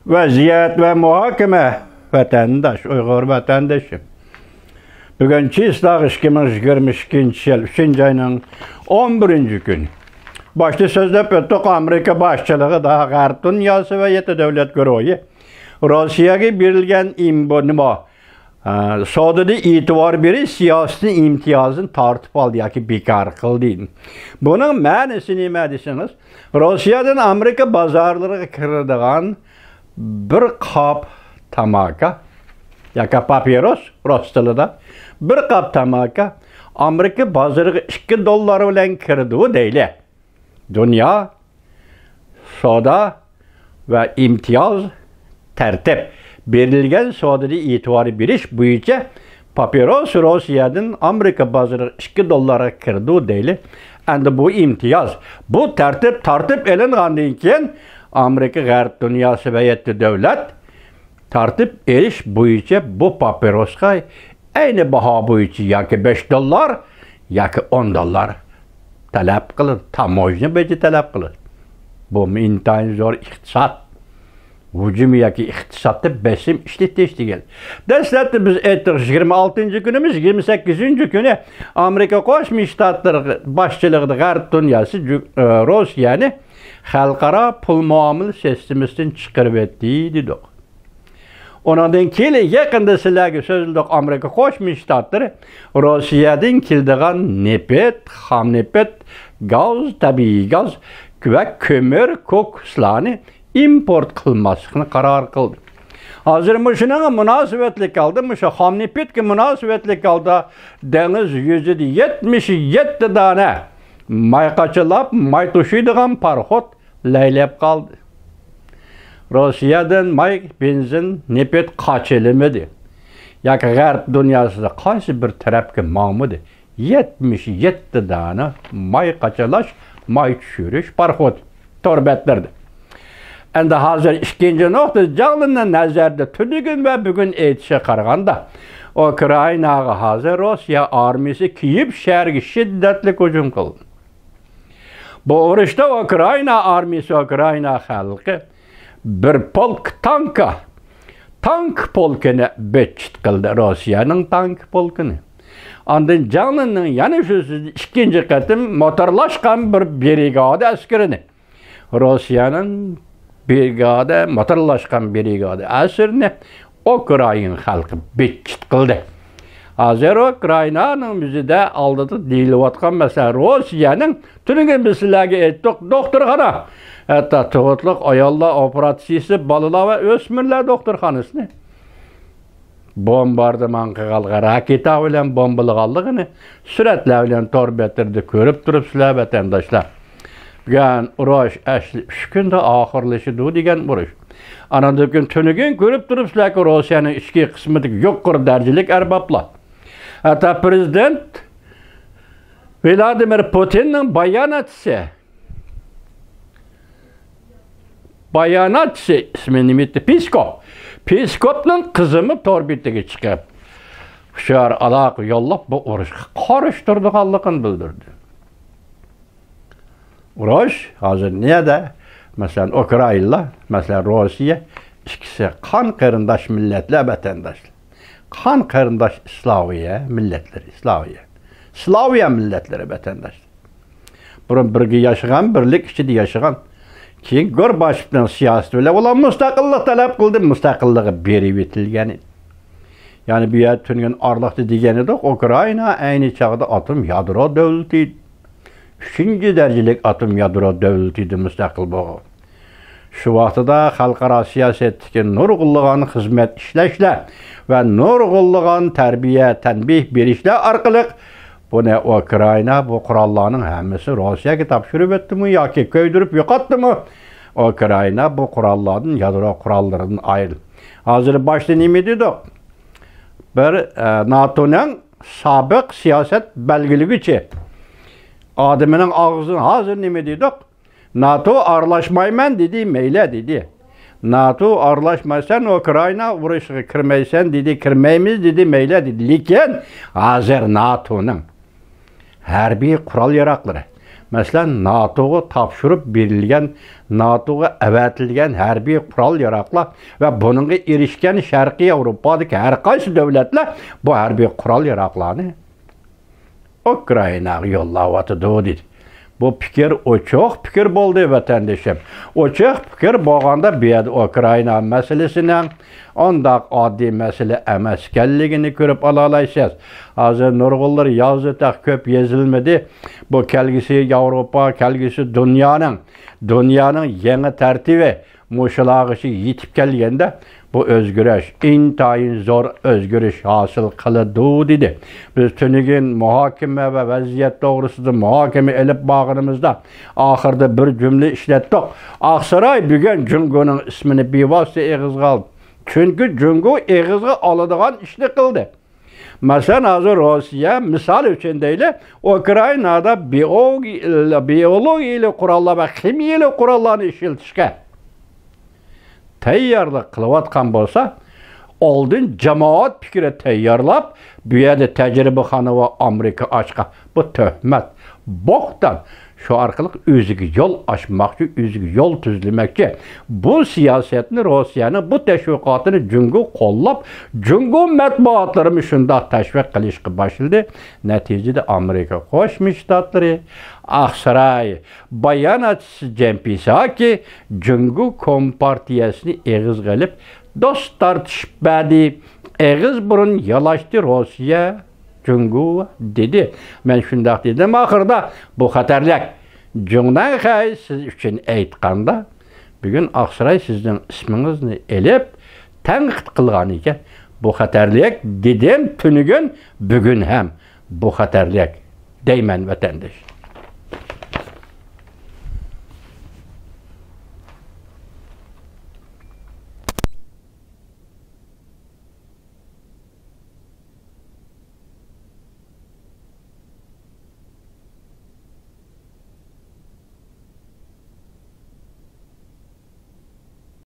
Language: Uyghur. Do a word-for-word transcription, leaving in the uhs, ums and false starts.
ۋەزىيەت ۋە مۇھاكىمە. ۋەتەنداش، ئۇيغۇر ۋەتەندىشىم. بۈگۈن چىسلاغ ئىككى مىڭ يىگىرمە ئىككىنچى يىل ئۈچىنچى ئاينىڭ ئون بىرىنچى كۈنى. باشتا سۆزلەپ ئۆتتۇق، ئامېرىكا باشچىلىقىدا غەرب دۇنياسى ۋە يەتتە دۆلەت گۇرۇھى روسىيەگە بېرىلگەن ئىم-، بۇ نېمە، ئە، سودىدا ئېتىبار بېرىش سىياسىتىنى ئىمتىيازىنى تارتىپ ئالدى ياكى بىكار قىلدى. بۇنىڭ مەنىسى نېمە دېسىڭىز، روسىيەدىن ئامېرىكا بازارلىرىغا كىرىدىغان بىر قاپ تاماكا ياكى پاپىروس، رۇس تىلىدا، بىر قاپ تاماكا ئامېرىكا بازىرىغا ئىككى دوللار بىلەن كىرىدۇ دەيلى. دۇنيا سودا ۋە ئىمتىياز تەرتىپ بېرىلگەن سودىدا ئېتىبار بېرىش بويىچە پاپىروس روسىيەدىن ئامېرىكا بازىرىغا ئىككى دوللارغا كىرىدۇ دەيلى. ئەمدى بۇ ئىمتىياز، بۇ تەرتىپ تارتىپ ئېلىنغاندىن كېيىن، ئامېرىكا غەرب دۇنياسى ۋە يەتتە دۆلەت تارتىپ ئېلىش بويىچە بۇ پاپىروسقا ئەينى باھا بويىچە ياكى بەش دوللار ياكى ئون دوللار تەلەپ قىلىدۇ، تاموژنا بېجى تەلەپ قىلىدۇ. بۇ ئىنتايىن زور ئىقتىساد ھۇجۇمى ياكى ئىقتىسادتا بېسىم ئىشلىتىش دېگەن. دەسلەپتە بىز ئېيتتۇق، يىگىرمە ئالتىنچى كۈنىمىز، يىگىرمە سەككىزىنچى كۈنى ئامېرىكا قوشما شتاتلىرى باشچىلىقىدا غەرب دۇنياسى جۇ-، ئە، روسىيەنى خەلقئارا پۇل مۇئامىلە سىستېمىسىدىن چىقىرىۋەتتى دېدۇق. ئۇنىڭدىن كېيىن يېقىندا سىلەرگە سۆزلىدۇق، ئامېرىكا قوشما شتاتلىرى روسىيەدىن كېلىدىغان نېفىت، خام نېفىت، گاز، تەبىئىي گاز ۋە كۆمۈر، كوكۇسلارنى ئىمپورت قىلماسلىقنى قارار قىلدى. ھازىر مۇشۇنىڭغا مۇناسىۋەتلىك ھالدا، مۇشۇ خام نېفىتكە مۇناسىۋەتلىك ھالدا دېڭىز يۈزىدە يەتمىش يەتتە دانە ماي قاچىلاپ، ماي توشۇيدىغان پاراخوت لەيلەپ قالدى. روسىيەدىن ماي، بېنزىن، نېفىت قاچىلىمىدى ياكى غەرب دۇنياسىدا قايسى بىر تەرەپكە ماڭمىدى. يەتمىش يەتتە دانە ماي قاچىلاش، ماي چۈشۈرۈش پاراخوتى تور بەتلىرىدە. ئەمدى ھازىر ئىككىنچى نۇقتا، جاڭلىنىڭ نەزەردە تۈنۈگۈن ۋە بۈگۈن ئېيتىشىغا قارىغاندا، ئۇكرائىناغا ھازىر روسىيە ئارمىيىسى كىيىپ شەھەرگە شىددەتلىك ھۇجۇم قىلدى. بۇ ئۇرۇشتا ئۇكرائىنا ئارمىيىسى، ئۇكرائىنا خەلقى بىر پولك تانكا، تانك پولكىنى بىتچىت قىلدى، روسىيەنىڭ تانك پولكىنى. ئاندىن جاڭلىنىڭ يەنە شۇ سۆزى ئىككىنچى قېتىم موتورلاشقان بىر برىگادا ئەسكىرىنى، روسىيەنىڭ برىگادا، موتورلاشقان برىگادا ئەسىرىنى ئۇكرائىن خەلقى بىتچىت قىلدى. ھازىر ئۇكرائىنانىڭ يۈزىدە ئالدىدا دېيىلىۋاتقان مەسىلە روسىيەنىڭ، تۈنۈگۈن بىز سىلەرگە ئېيتتۇق، دوختۇرخانا، ھەتتا تۇغۇتلۇق ئاياللار ئوپېراتسىيىسى، بالىلار ۋە ئۆسمۈرلەر دوختۇرخانىسىنى بومباردىمان قىلغانلىقى، راكېتا بىلەن بومبىلىغانلىقىنى سۈرەتلەر بىلەن تور بەتلىرىدە كۆرۈپ تۇرۇپسىلەر، ۋەتەنداشلار. بۈگۈن ئۇرۇش ئەسلى ئۈچ كۈندە ئاخىرلىشىدۇ دېگەن ئۇرۇش. ئانىڭدىن كېيىن تۈنۈگۈن كۆرۈپ تۇرۇپسىلەركى، روسىيەنىڭ ئىچكى قىسمىدىكى يۇقىرى دەرىجىلىك ئەربابلار، ھەتتا پىرېزىدېنت ۋلادىمىر پۇتىننىڭ باياناتچىسى، باياناتچىسى ئىسمى نېمە ئىدى؟ پېسكوپ. پېسكوپنىڭ قىزىمۇ تور بېتىگە چىقىپ، ھۇشيار ئالاقە يوللاپ، بۇ ئۇرۇشقا قارشى تۇرىدىغانلىقىنى بىلدۈردى. ئۇرۇش ھازىر نەدە؟ مەسىلەن، ئۇكرائىنلار، مەسىلەن، روسىيە، ئىككىسى قان قېرىنداش مىللەتلەر، ۋەتەنداشلار. قان قېرىنداش ئىسلاۋىيە مىللەتلىرى، ئىسلاۋىيە. ئىسلاۋىيە مىللەتلىرى، ۋەتەنداشلار. بۇرۇن بىرگە ياشىغان، بىرلىك ئىچىدە ياشىغان. كېيىن گورباچېۋنىڭ سىياسىتى بىلەن ئۇلار مۇستەقىللىق تەلەپ قىلدى، مۇستەقىللىقى بېرىۋېتىلگەن ئىدى. يەنى بۇ يەردە تۈنۈگۈن ئارىلىقتا دېگەن ئىدۇق، ئۇكرائىنا ئەينى چاغدا ئاتوم يادرو دۆلىتى ئىدى. ئۈچىنچى دەرىجىلىك ئاتوم يادرو دۆلىتى ئىدى مۇستەقىل بولغان. شۇ ۋاقتىدا خەلقئارا سىياسەتتىكى نۇرغۇنلىغان خىزمەت ئىشلەشلەر ۋە نۇرغۇنلىغان تەربىيە، تەنبىھ بېرىشلەر ئارقىلىق بۇنى ئۇكرائىنا بۇ قوراللارنىڭ ھەممىسى روسىيەگە تاپشۇرۇۋەتتىمۇ ياكى كۆيدۈرۈپ يوقاتتىمۇ؟ ئۇكرائىنا بۇ قوراللاردىن، يادرو قوراللىرىدىن ئايرىلدى. ھازىر باشتا نېمە دېدۇق؟ بىر، ئە، ناتونىڭ سابىق سىياسەت بەلگىلىگۈچى ئادىمىنىڭ ئاغزىدىن ھازىر نېمە دېدۇق؟ ناتو ئارىلاشمايمەن دېدى، مەيلى دېدى. ناتو ئارىلاشمايسەن، ئۇكرائىنا ئۇرۇشىغا كىرمەيسەن دېدى، كىرمەيمىز دېدى، مەيلى دېدى. لېكىن ھازىر ناتونىڭ ھەربىي قورال ياراغلىرى، مەسىلەن، ناتوغا تاپشۇرۇپ بېرىلگەن، ناتوغا ئەۋەتىلگەن ھەربىي قورال-ياراغلار ۋە بۇنىڭغا ئېرىشكەن شەرقىي ياۋروپادىكى ھەر قايسى دۆلەتلەر بۇ ھەربىي قورال-ياراغلارنى ئۇكرائىناغا يوللاۋاتىدۇ، دېدى. بۇ پىكىر ئوچۇق پىكىر بولدى، ۋەتەندىشىم. ئوچۇق پىكىر بولغاندا، بۇ يەردە ئۇكرائىنا مەسىلىسىنىڭ ئۇنداق ئاددىي مەسىلە ئەمەس ئىكەنلىكىنى كۆرۈپ ئالالايسىز. ھازىر نۇرغۇنلىرى يازدى، تېخى كۆپ يېزىلمىدى. بۇ كەلگۈسى ياۋروپا، كەلگۈسى دۇنيانىڭ، دۇنيانىڭ يېڭى تەرتىپى مۇشۇلارغىچە يېتىپ كەلگەندە، بۇ ئۆزگىرىش، ئىنتايىن زور ئۆزگىرىش ھاسىل قىلىدۇ، دېدى. بىز تۈنۈگۈن مۇھاكىمە ۋە ۋەزىيەت توغرىسىدا مۇھاكىمە ئېلىپ بارغىنىمىزدا، ئاخىرىدا بىر جۈملە ئىشلەتتۇق. ئاقساراي بۈگۈن جۇڭگونىڭ ئىسمىنى بىۋاسىتە ئېغىزغا ئالدى. چۈنكى جۇڭگو ئېغىزغا ئالىدىغان ئىشنى قىلدى. مەسىلەن، ھازىر روسىيە، مىسال ئۈچۈن دەيلى، ئۇكرائىنادا بىئو-، بىئولوگىيەلىك قوراللار ۋە خىمىيەلىك قوراللارنى ئىشلىتىشكە تەييارلىق قىلىۋاتقان بولسا، ئالدىن جامائەت پىكرى تەييارلاپ، بۇ يەردە تەجرىبىخانا ۋە ئامېرىكا ئاچقان. بۇ تۆھمەت، بوھتان. شۇ ئارقىلىق ئۆزىگە يول ئاچماقچى، ئۆزىگە يول تۈزلىمەكچى. بۇ سىياسەتنى، روسىيەنىڭ بۇ تەشۋىقاتىنى جۇڭگو قوللاپ، جۇڭگو مەتبۇئاتلىرىمۇ شۇنداق تەشۋىق قىلىشقا باشلىدى. نەتىجىدە ئامېرىكا قوشما شتاتلىرى، ئاقساراي باياناتچىسى جېن پساكى جۇڭگو كومپارتىيەسىنى ئېغىزغا ئېلىپ، دوست تارتىشىپ بەردى. ئېغىز بۇرۇن يالاشتى روسىيە، جۇڭگو، دېدى. مەن شۇنداق دېدىم ئاخىرىدا، بۇ خەتەرلىك. جۇڭنەنخەي سىز ئۈچۈن ئېيتقاندا، بۈگۈن ئاقساراي سىزنىڭ ئىسمىڭىزنى ئېلىپ تەنقىد قىلغان ئىكەن. بۇ خەتەرلىك دېدىم تۈنۈگۈن، بۈگۈن ھەم بۇ خەتەرلىك دەيمەن، ۋەتەنداش.